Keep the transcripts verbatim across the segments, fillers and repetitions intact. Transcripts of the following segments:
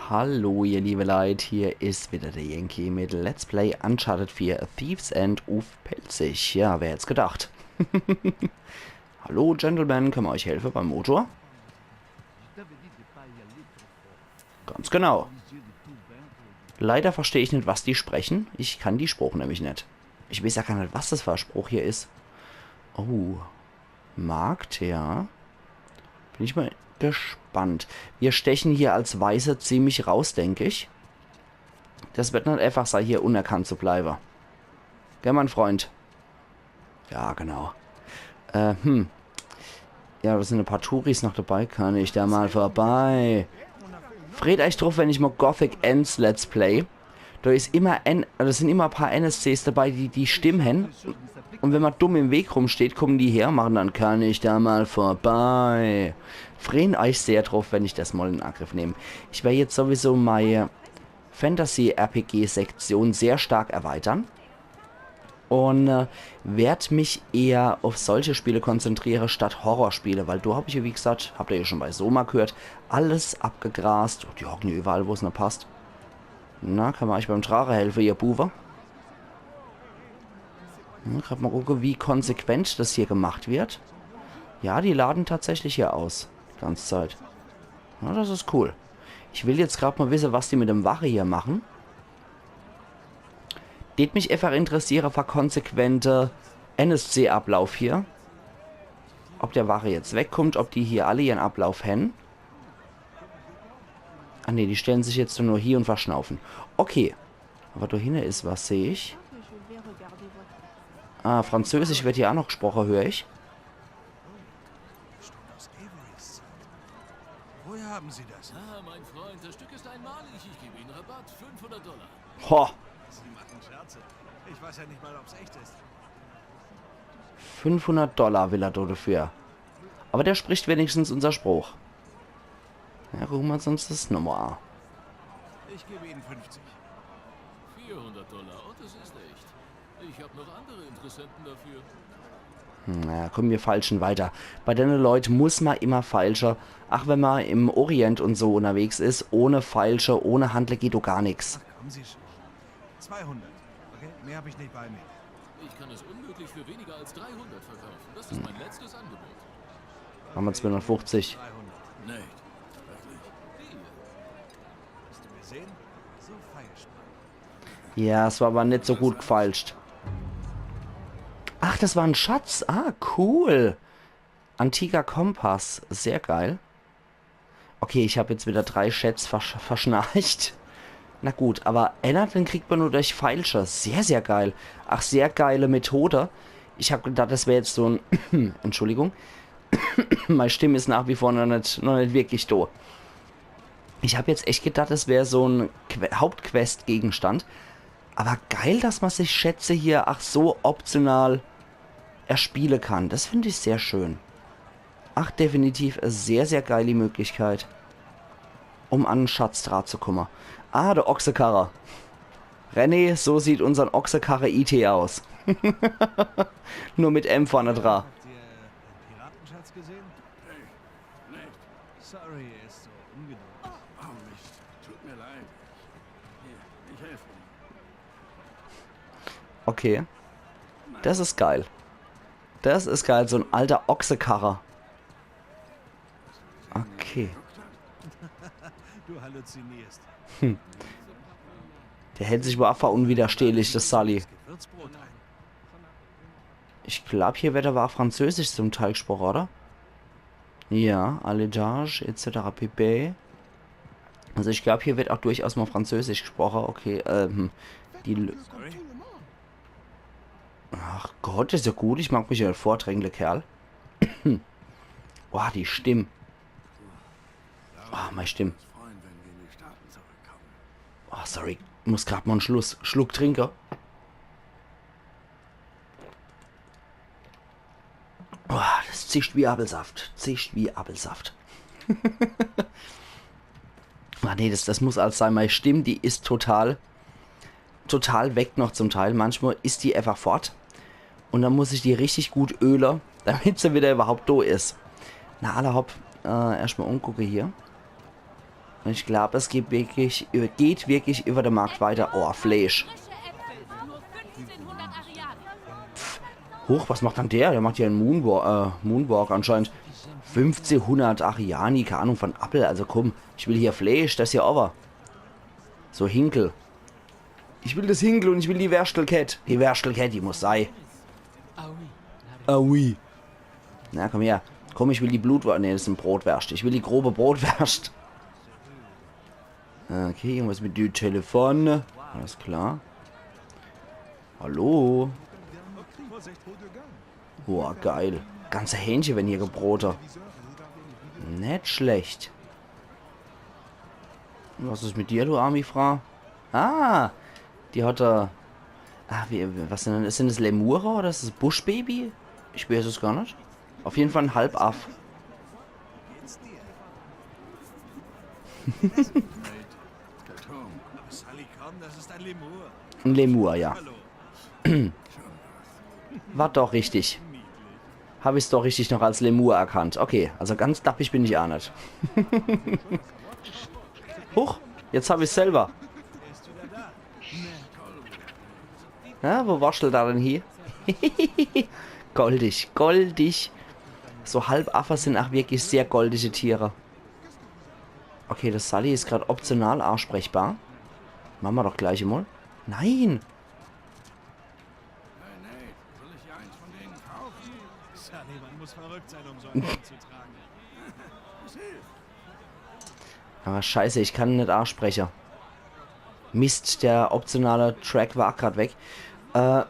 Hallo, ihr liebe Leit, hier is wieder der Yankee mit Let's Play Uncharted vier: A Thief's End uff Pälzisch. Ja, wer hätt's gedacht? Hallo, Gentlemen, kann ma euch helfe beim Motor? Ganz genau. Leider versteh ich net, was die sprechen. Ich kann die Sprooch nämlich net. Ich weeß ja gar net, was das für e Sprooch hier is. Oh. Markt, ja. Bin ich mal gespannt. Wir stechen hier als Weiße ziemlich raus, denk ich. Das wird net einfach sei, hier unerkannt zu bleibe. Gell, mein Freund? Ja, genau. Äh, hm. Ja, da sind e paar Touris noch dabei. Kann ich da mal vorbei? Freet euch druff, wenn ich mal Gothic eens Let's Play. Da is immer en, da sind immer e paar N S Cs dabei, die die Stimm hen. Und wenn ma dumm im Weg rumsteht, kommen die her, machen dann „Kann ich da mal vorbei?“ Freen euch sehr druff, wenn ich das mal in Angriff nehm. Ich wer jetzt sowieso mei Fantasy-R-P-G-Sektion sehr stark erweitern. Und äh, werd mich eher auf solche Spiele konzentriere statt Horrorspiele, weil do hab ich, wie gesagt, habt ihr ja schon bei Soma gehört, alles abgegrast. Die hocken ja überall, wo's nur passt. Na, kann ma euch beim Trage helfe, ihr Buwe? Hm, grad mal gucke, wie konsequent das hier gemacht wird. Ja, die laden tatsächlich hier aus. Die ganze Zeit. Ja, das is cool. Ich will jetzt grad mal wisse, was die mit dem Wache hier machen. Tät mich einfach interessiere, für konsequente N S C-Ablauf hier. Ob der Wache jetzt wegkommt, ob die hier alle ihren Ablauf hen. Ah ne, die stellen sich jetzt nur hier und verschnaufen. Okay. Aber da hinne is was, seh ich. Ah, Französisch wird hier auch noch gesproche, hör ich. Woher haben Sie das? Ah, mein Freund, das Stück ist einmalig. Ich gebe Ihnen Rabatt, fünfhundert Dollar. Ho, Sie machen Scherze. Ich weiß ja nicht mal, ob's echt ist. Fünfhundert Dollar will er do dafür. Aber der spricht wenigstens unser Sprooch. Ja, gucke ma uns das nochmal an. Ich gebe Ihnen fünfzig. Vierhundert Dollar und es ist echt. Ich hab noch andere Interessenten dafür. Na, komm, wir feilschen weiter. Bei denne Leut muss ma immer feilsche. Ach, wenn ma im Orient und so unterwegs is, ohne Feilsche, ohne Handle geht do gar nix. Kommen Sie schon. Zweihundert. Okay, mehr hab ich nicht bei mir. Ich kann es unmöglich für weniger als dreihundert verkaufen. Das ist mein letztes Angebot. Machen wir zweihundertfünfzig. Dreihundert. Nicht wirklich. Hast du gesehen? So feilscht man. Ja, es war aber net so gut gefeilscht. Ach, das war ein Schatz. Ah, cool. Antiker Kompass. Sehr geil. Okay, ich hab jetzt wieder drei Schätz versch verschnarcht. Na gut, aber enner, den kriegt man nur durch Feilsche. Sehr, sehr geil. Ach, sehr geile Methode. Ich hab gedacht, das wär jetzt so ein... Entschuldigung. Meine Stimme is nach wie vor noch net, noch net wirklich do. Ich hab jetzt echt gedacht, das wär so ein Que Hauptquest-Gegenstand. Aber geil, dass man sich Schätze hier ach so optional erspiele kann. Das find ich sehr schön. Ach, definitiv e sehr, sehr geili Möglichkeit, um an en Schatz dra zu kumme. Ah, der Ochsekarre. René, so sieht unsern Ochsekarre-I T aus. Nur mit M vorne dra. Habt ihr einen Piratenschatz gesehen? Nicht. Sorry, er ist so ungeduldig. Oh, Mist. Tut mir leid. Hier, ich helfe dir. Okay. Das is geil. Das is geil, so en alter Ochsekarre. Okay. Du halluzinierst. Der hält sich aber ach für unwiderstehlich, der Sully. Gewürzbrot ein. Ich glaub, hier wird aber ach Französisch zum Teil gesproche, oder? Ja, à l'étage, et cetera pp. Also ich glaub, hier wird ach durchaus mal Französisch gesproche. Okay, ähm, die L- Sorry. Ach Gott, is ja gut, ich mag mich ja net vordrängle, Kerl. Boah, die Stimm. Ah, mei Stimm. Oh, sorry, muss grad mal en Schluss, Schluck trinke. Oh, das zischt wie Appelsaft. Zischt wie Appelsaft. Ah, nee, das, das muss als sein. Mei Stimm, die is total, total weg noch zum Teil. Manchmal is die einfach fort. Und dann muss ich die richtig gut öle, damit sie wieder überhaupt do is. Na, alla hopp. Äh, erscht mal umgucke hier. Und ich glaub, es geht wirklich, geht wirklich über den Markt weiter. Oh, Fleisch. Huch, was macht dann der? Der macht hier einen Moonwalk, äh, Moonwalk anscheinend. Fünfzehnhundert Ariani, keine Ahnung, von Appel. Also komm, ich will hier Fleisch, das hier aber. So, Hinkel. Ich will das Hinkel und ich will die Wärstelkett. Die Wärstelkett, die muss sei. Ah oui. Na, komm her. Komm, ich will die Blutwurst. Ne, das sind Brotwärst. Ich will die grobe Brotwärst. Okay, irgendwas mit dem Telefon. Alles klar. Hallo? Boah, geil. Ganze Hähnche, wenn hier gebrote. Net schlecht. Was is mit dir, du armi Frau? Ah, die hat da. Ah, wie, was sind denn, sind das Lemure oder is das Buschbaby? Ich weiß es gar net. Auf jeden Fall ein Halbaff. Sally, komm, das ist ein Lemur. Ein Lemur, ja. Hallo. War doch richtig. Hab ich's doch richtig noch als Lemur erkannt. Okay, also ganz dappig bin ich auch net. Huch, jetzt hab ich's selber. Ja, wo warst du da denn hier? Goldig, goldig. So Halbaffe sind auch wirklich sehr goldige Tiere. Okay, das Sally is grad optional ansprechbar. Mache mer doch gleich emol. Nein! Hey, Nate, soll ich dir eins von denen kaufen? Sally, man muss verrückt sein, um so ein Ding zu tragen. Aber scheiße, ich kann net anspreche. Mist, der optionale Track war ach grad weg. Äh,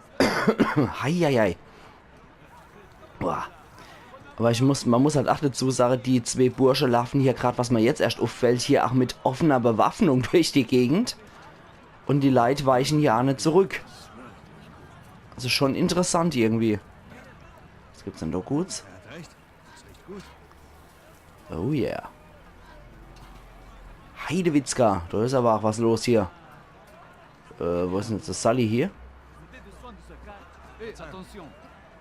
heieiei. Boah. Aber ich muss, man muss halt ach dazu sage, die zwee Bursche laufen hier grad, was mir jetzt erscht uffällt, hier ach mit offener Bewaffnung durch die Gegend. Und die Leit weichen hier ach net zurück. Das is schon interessant irgendwie. Was gibt's denn do Guts? Oh yeah. Heidewitzka, do is aber ach was los hier. Äh, wo is denn jetzt das Sally hier?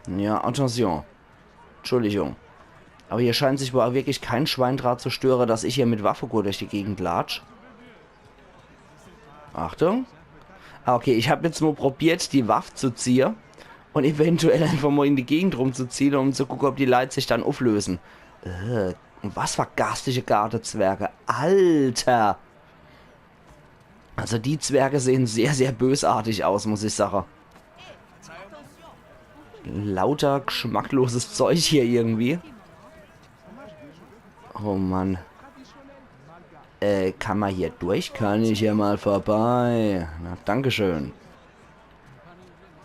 Ja, attention. Entschuldigung. Aber hier scheint sich wohl wirklich kein Schwein dra zu störe, dass ich hier mit Waffe gut durch die Gegend latsch. Achtung. Ah, okay, ich hab jetzt nur probiert, die Waff zu ziehe und eventuell einfach mal in die Gegend rumzuziele, um zu gucke, ob die Leit sich dann ufflösen. Äh, und was für garstige Gartezwerge. Alter! Also die Zwerge sehen sehr, sehr bösartig aus, muss ich sage. Lauter geschmackloses Zeug hier irgendwie. Oh Mann. Äh, kann man hier durch? Kann ich hier mal vorbei? Na, dankeschön.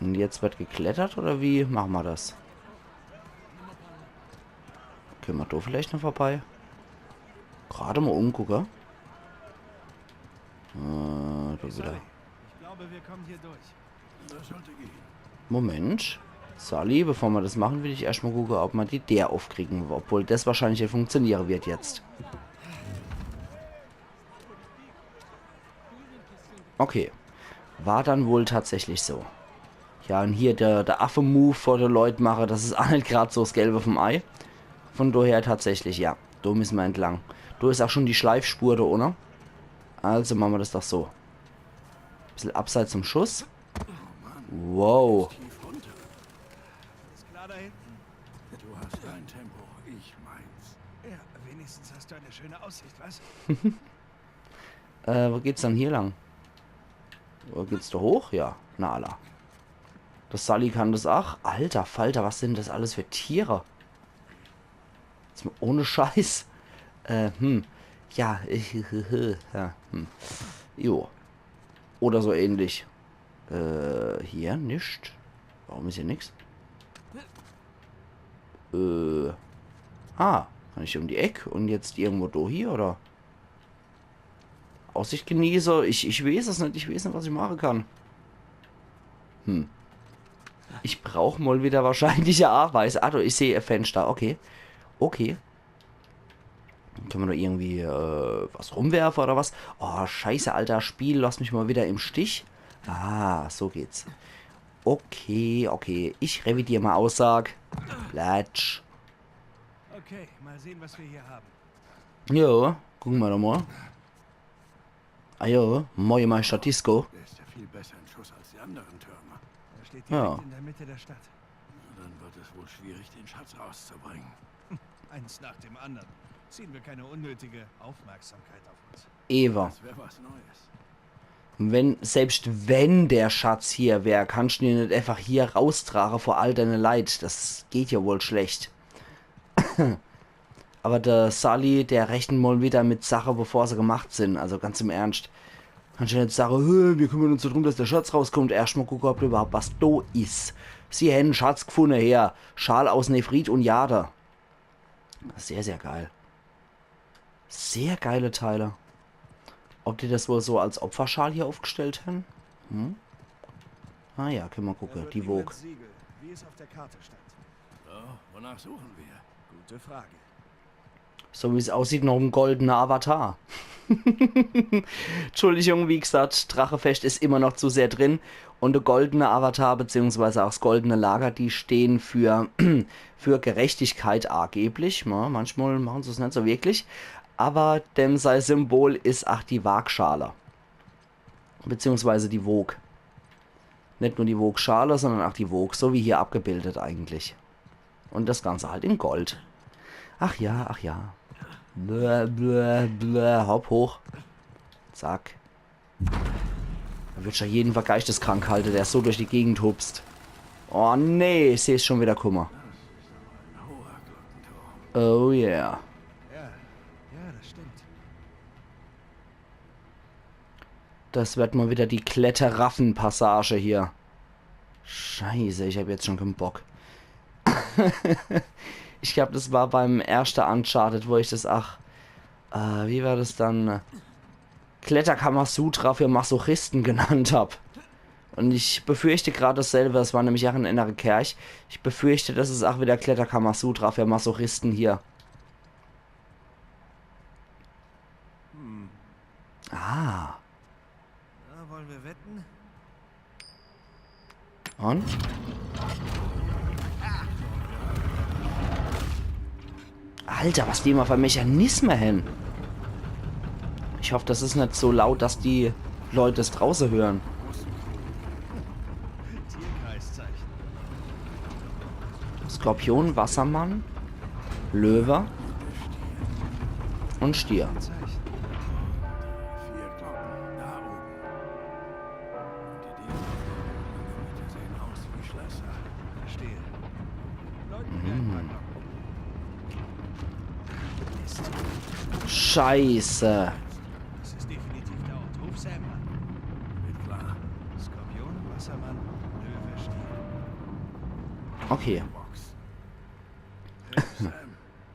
Und jetzt wird geklettert, oder wie mache mer das? Könne mer do vielleicht noch vorbei? Grad mal umgucke. Äh, do wieder. Ich glaube, wir kommen hier durch. Das sollte gehen. Moment. Sally, bevor mer das mache, will ich erscht mal gucke, ob mer die Deer uffkriege. Obwohl das wahrscheinlich net funktioniere wird jetzt. Okay. War dann wohl tatsächlich so. Ja, und hier der, der Affe-Move vor de Leit mache, das is ach net grad so s Gelbe vom Ei. Von daher tatsächlich, ja. Do müsse mer entlang. Do is ach schon die Schleifspur do unne. Also mache mer das doch so. Bissel abseits zum Schuss. Wow. Ist klar da hinten? Du hast dein Tempo, ich meins. Ja, wenigstens hast du eine schöne Aussicht, was? Äh, wo geht's dann hier lang? Wo geht's do hoch? Ja, na alla. Das Sally kann das ach. Alter Falter, was sind das alles für Tiere? Jetzt mal ohne Scheiß. Äh, hm. Ja, ja, hm. Jo. Oder so ähnlich. Äh, hier nix. Warum is hier nix? Äh. Ah, kann ich um die Eck und jetzt irgendwo do hier, oder? Aussicht genieße. Ich, ich weeß es net. Ich weeß net, was ich mache kann. Hm. Ich brauch mal wieder wahrscheinlich e Ameis. Ah, do, ich seh e Fenster. Okay. Okay. Könne mer do irgendwie, äh, was rumwerfe oder was? Oh, scheiße, alter Spiel. Lass mich mal wieder im Stich. Ah, so geht's. Okay, okay. Ich revidier mal Aussag. Platsch. Okay, mal sehen, was wir hier haben. Jo, gucke mer doch mal. Ajo, moje Meister Disco. Der ist ja viel besser in Schuss als die anderen Türme. Er steht direkt Ja. in der Mitte der Stadt. Dann wird es wohl schwierig, den Schatz rauszubringen. Eins nach dem anderen. Ziehen wir keine unnötige Aufmerksamkeit auf uns. Ewe. Das wäre was Neues. Wenn, selbst wenn der Schatz hier wär, kannst du den net einfach hier raustrache vor all deine Leit. Das geht ja wohl schlecht. Aber der Sully, der rechnet mal wieder mit Sache, bevor se gemacht sin. Also ganz im Ernst. Kannst du net sage, „Hö, wir kümmern uns drum, dass der Schatz rauskommt.“ Erscht mal gucke, ob do überhaupt was do is. Sie hän en Schatz gfunne, her. Schal aus Nephrit und Jade. Sehr, sehr geil. Sehr geile Teile. Ob die das wohl so als Opferschal hier aufgestellt hän? Hm? Ah ja, können wir gucken. Die Woog. Siegel, wie es auf der Karte stand. So, wonach suchen wir? Gute Frage. So wie es aussieht, noch ein goldener Avatar. Entschuldigung, wie gesagt, Drachefest ist immer noch zu sehr drin. Und der goldene Avatar beziehungsweise auch das goldene Lager, die stehen für, für Gerechtigkeit angeblich. Ja, manchmal machen sie es nicht so wirklich. Aber dem sei Symbol ist auch die Waagschale. Beziehungsweise die Woog. Nicht nur die Waagschale, sondern auch die Woog, so wie hier abgebildet eigentlich. Und das Ganze halt in Gold. Ach ja, ach ja. Bläh, bläh, bläh, hopp hoch. Zack. Da wird schon jeden für geisteskrank halte, der so durch die Gegend hupst. Oh nee, ich seh's schon wieder, guck mal. Oh yeah. Ja, ja, das stimmt. Das wird mal wieder die Kletterraffen-Passage hier. Scheiße, ich hab jetzt schon keinen Bock. Ich glaub, das war beim ersten Uncharted, wo ich das, ach, äh, wie war das dann? Kletterkamasutra für Masochisten genannt hab. Und ich befürchte gerade dasselbe, das war nämlich auch in Innere Kerch. Ich befürchte, das ist auch wieder Kletterkamasutra für Masochisten hier. Ah. Na, wollen wir wetten? Und? Alter, was die immer für Mechanismen hän. Ich hoffe, das ist nicht so laut, dass die Leute es draußen hören. Tierkreiszeichen. Skorpion, Wassermann, Löwe und Stier. Zeichen. Vier Glocken, da oben. Und die Dinger sehen aus wie Schlösser. Verstehe. Läuten wir ein paar Glocken. Scheiße. Das ist definitiv der Ort. Ruf Sam an. Geht klar. Skorpion, Wassermann, Löwe, Stier. Okay. Box. Hey, Sam,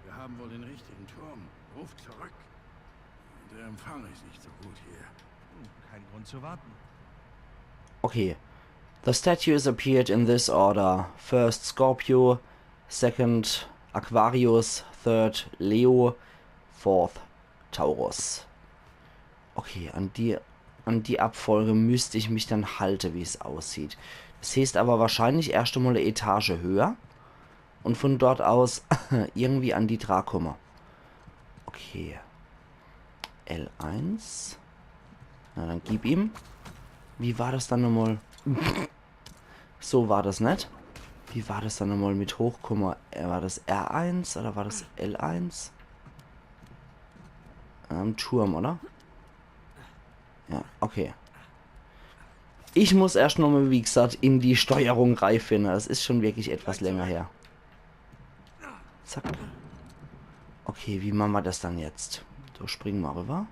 wir haben wohl den richtigen Turm. Ruf zurück. Der Empfang ist nicht so gut hier. Kein Grund zu warten. Okay. The statues appeared in this order. First Scorpio, second Aquarius, third Leo, fourth Taurus. Okay, an die, an die Abfolge müsste ich mich dann halte, wie es aussieht. Das heißt aber wahrscheinlich erst einmal eine Etage höher und von dort aus irgendwie an die dra komme. Okay. L eins. Na, dann gib ihm. Wie war das dann nochmal? So war das net. Wie war das dann nochmal mit Hochkomme? Äh, war das R eins oder war das L eins? Am Turm, oder? Ja, okay. Ich muss erst nochmal, wie gesagt, in die Steuerung reifinde. Das ist schon wirklich etwas länger her. Zack. Okay, wie machen wir das dann jetzt? So, springen wir rüber.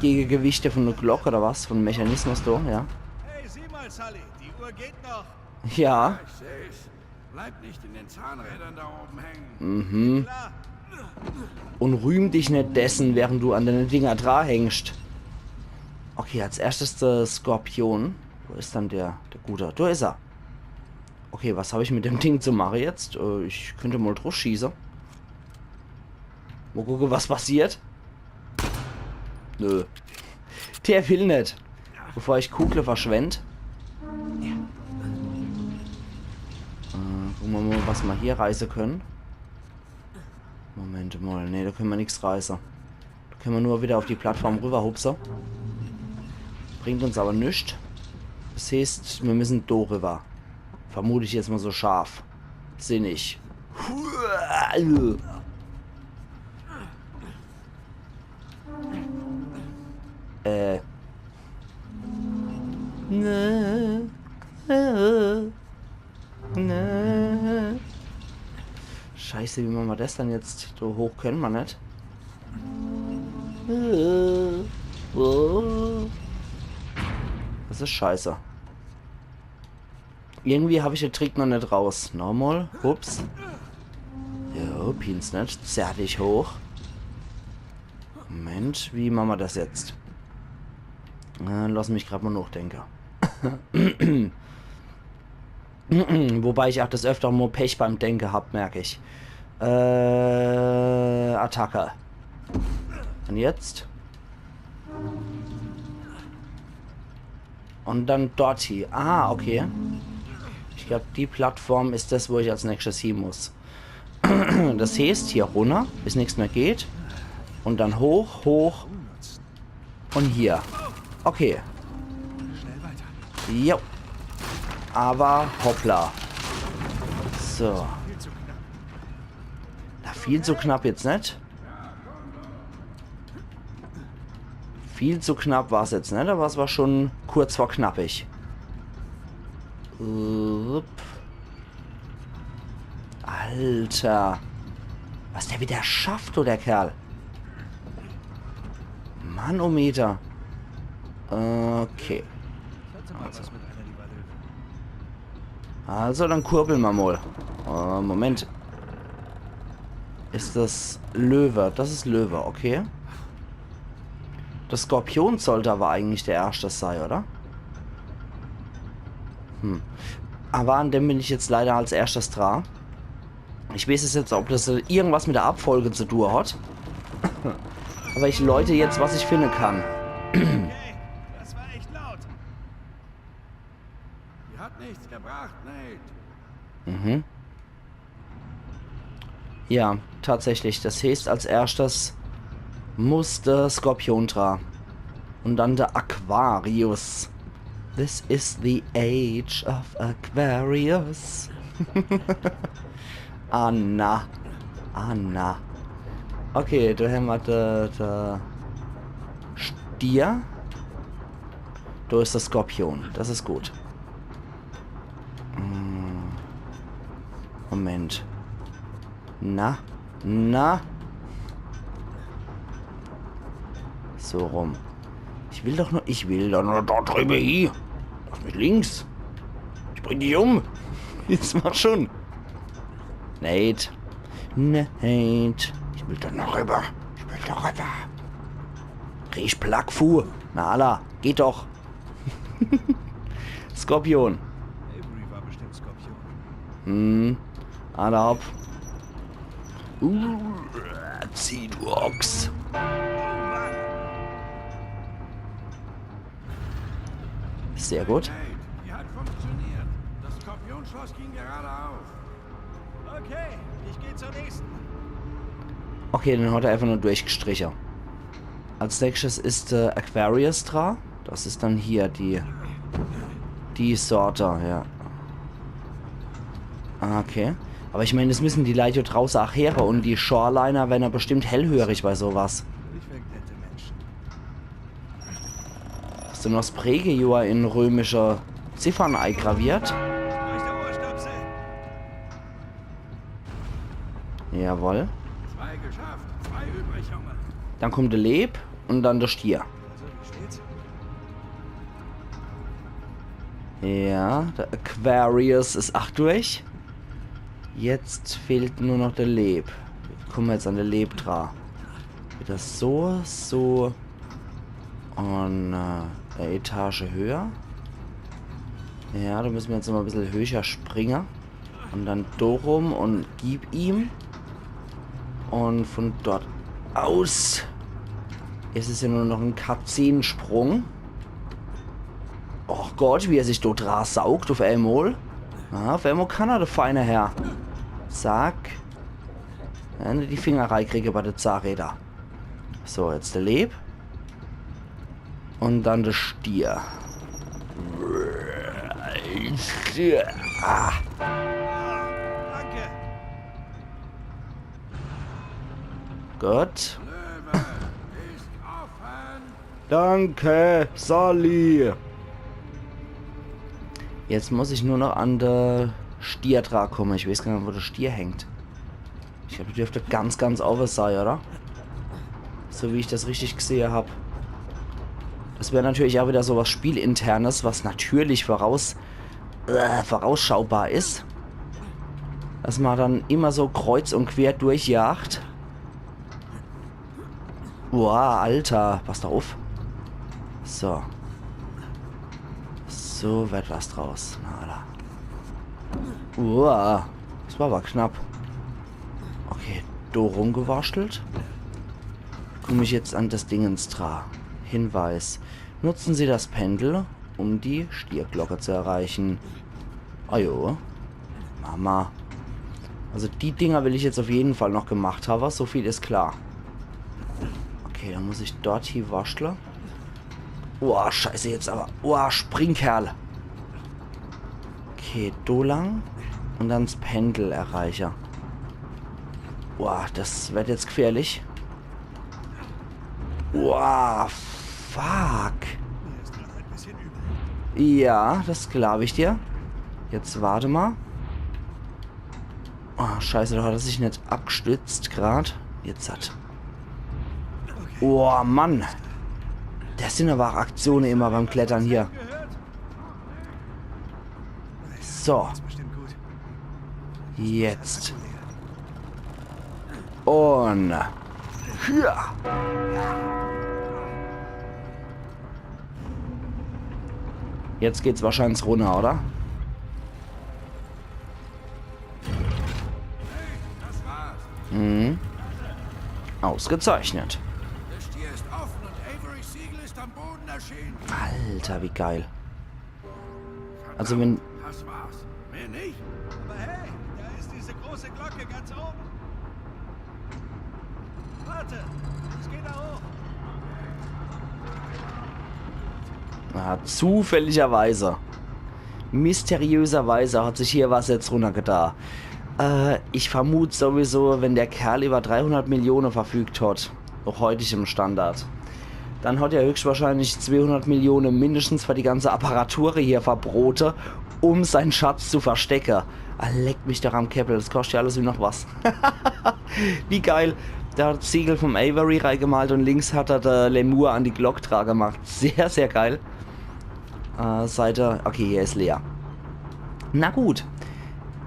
Gegengewichte von der Glock oder was? Von Mechanismus da, ja. Hey, sieh mal, Sully, die Uhr geht noch. Ja. Ich seh's. Bleib nicht in den Zahnrädern da oben hängen. Mhm. Klar. Und rühm dich net dessen, während du an deine Dinger dra hängst. Okay, als erstes der Skorpion. Wo ist dann der, der Gute? Da ist er. Okay, was habe ich mit dem Ding zu machen jetzt? Äh, ich könnte mal drauf schießen. Mal gucken, was passiert. Nö. Der will net. Bevor ich Kugel verschwend. Äh, gucken wir mal, was wir hier reißen können. Moment mol, nee, do kenne mer nix reiße. Do kenne mer nur widder uff die Plattform riwwer hupse. Bringt uns awwer nix. Des heeßt, mer misse do riwwer. Vermut ich jetzt mol so scharfsinnig. Äh. Nee. Nee. Nee. Scheiße, wie mache mer des dann jetzt? So hoch kenne mer net. Des is scheiße. Irgendwie hab ich de Trick noch net raus. Nochmol. Ups. Jo, pienz net. Zerr dich hoch. Moment, wie mache mer des jetzt? Äh, lass mich grad mol nochdenke. Wobei ich ach des Öftere mol Pech beim Denke hab, merk ich. Äh, Attacke. Un jetzt? Un dann dort hie. Ah, okay. Ich glaab, die Plattform is des, wo ich als nächschtes hie muss. Des heeßt, hier runner, bis nix mehr geht. Un dann hoch, hoch. Un hier. Okay. Jo. Awwer hoppla. So. Na, viel zu knapp jetzt net. Viel zu knapp war's jetzt net, awwer es war schun kurz vor knappig. Upp. Alter. Was der widder schafft, du, der Kerl. Mannometer. Okay. Also, dann kurbeln mer mol. Äh, Moment. Is des Löwe? Des is Löwe, okay. De Skorpion sollt awwer eigentlich de erschte sei, oder? Hm. Awwer an dem bin ich jetzt leider als erschtes dra. Ich weeß es jetzt, ob des irgendwas mit de Abfolge zu tue hat. Awwer ich läute jetzt, was ich finde kann. Okay, das war echt laut. Die hat nichts gebracht, Nate. Mhm. Ja, tatsächlich. Des heeßt, als erschtes muss de Skorpion dra. Un dann de Aquarius. This is the age of Aquarius. Ah, na. Ah, na. Okay, do hämmer de, de Stier. Do is de Skorpion. Des is gut. Hm. Moment. Na? Na? So rum. Ich will doch nur, ich will doch nur do driwwer hie. Lass mich links. Ich bring dich um. Jetzt mach schun. Nate. Nate. Ich will do noch riwwer. Ich will do riwwer. Riech Plack fu. Na alla, geht doch. Skorpion. Avery war bestimmt Skorpion. Hm. Alla hopp. Uh, zieh, du Ochs. Sehr gut. Hey, die hat funktioniert. Das Skorpionschloss ging gerade auf. Okay, ich geh zur nächsten. Okay, den hat er einfach nur durchgestriche. Als nächschtes is de Aquarius dra. Des is dann hier die, die Sorte, ja. Ah, okay. Awwer ich mein, des müssen die Leit do drauße ach heere un die Shoreliner wären jo bestimmt hellhörig bei so was. Durchweg nette Menschen. Hast du noch des präge Johr in römische Ziffern eigraviert? Durch de Ohrstöpsel. Jawoll. Zwei geschafft, zwei übrig, Junge. Dann kummt de Leeb un dann de Stier. Also, wie steht's? Ja, de Aquarius is ach durch. Jetzt fehlt nur noch de Leeb. Wie kumme mer jetzt an de Leeb dra? Widder so, so. Un, äh, e Etage höher. Ja, do müsse mer jetzt nochmol e bissel höher springe. Un dann do rum un gib ihm. Un vun dort aus. Es is jo nur noch en Cutscene-Sprung. Och Gott, wie er sich do dra saugt uff emol. Ja, uff emol kann er, de feine Herr. Zack. Ja, net die Finger reikriege bei de Zahnräder. So, jetzt de Leb. Un dann de Stier. Ah. Gut. Danke, Sally. Jetzt muss ich nur noch an de Stier dra komme. Ich weeß gar net, wo de Stier hängt. Ich glaab, die dürfte ganz, ganz owwe sei, oder? So wie ich das richtig gesehe hab. Das wär natürlich auch wieder so was Spielinternes, was natürlich voraus-, äh, vorausschaubar is. Dass ma dann immer so kreuz und quer durchjagt. Boah, Alter, pass doch uff. So. So werd was draus. Na, Alter. Boah, das war aber knapp. Okay, do rumgewurschtelt. Komm ich jetzt an das Dingens dra. Hinweis. Nutzen Sie das Pendel, um die Stierglocke zu erreichen. Ajo. Mama. Also die Dinger will ich jetzt auf jeden Fall noch gemacht haben, so viel is klar. Okay, dann muss ich dort hie waschtle. Boah, scheiße, jetzt aber. Boah, Springkerl. Okay, do lang. Und dann das Pendel erreiche. Boah, das werd jetzt gefährlich. Boah, fuck. Ja, das glaub ich dir. Jetzt warte mal. Oh, scheiße, da hat er sich net abgestützt grad. Jetzt hat. Oh Mann. Das sind aber auch Aktionen immer beim Klettern hier. So. Jetzt. Und. Hier. Jetzt geht's wahrscheinlich runter, oder? Mhm. Ausgezeichnet. Das Tier ist offen und Avery Siegel ist am Boden erschienen. Alter, wie geil. Also wenn... Das war's. Mehr nicht? Aber hey, da ist diese große Glocke ganz oben. Warte, ich geh da hoch. Ah, zufälligerweise. Mysteriöserweise hat sich hier was jetzt runtergeta. Äh, ich vermut sowieso, wenn der Kerl über dreihundert Millionen verfügt hat, nach heutigem Standard, dann hat er höchstwahrscheinlich zweihundert Millionen mindestens für die ganze Apparatur hier verbrote, um seinen Schatz zu verstecke. Ah, leck mich doch am Käppel, das kostet ja alles wie noch was. Wie geil. Der hat das Siegel vom Avery reingemalt und links hat er der Lemur an die Glock dra gemacht. Sehr, sehr geil. Äh, Seite. Okay, hier ist leer. Na gut.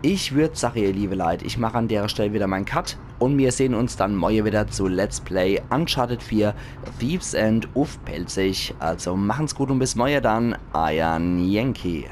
Ich würd sagen, ihr liebe Leute, ich mache an der Stelle wieder meinen Cut und wir sehen uns dann morgen wieder zu Let's Play Uncharted vier Thief's End uff Pälzisch. Also machen's gut und bis morgen dann. Euer Yankee.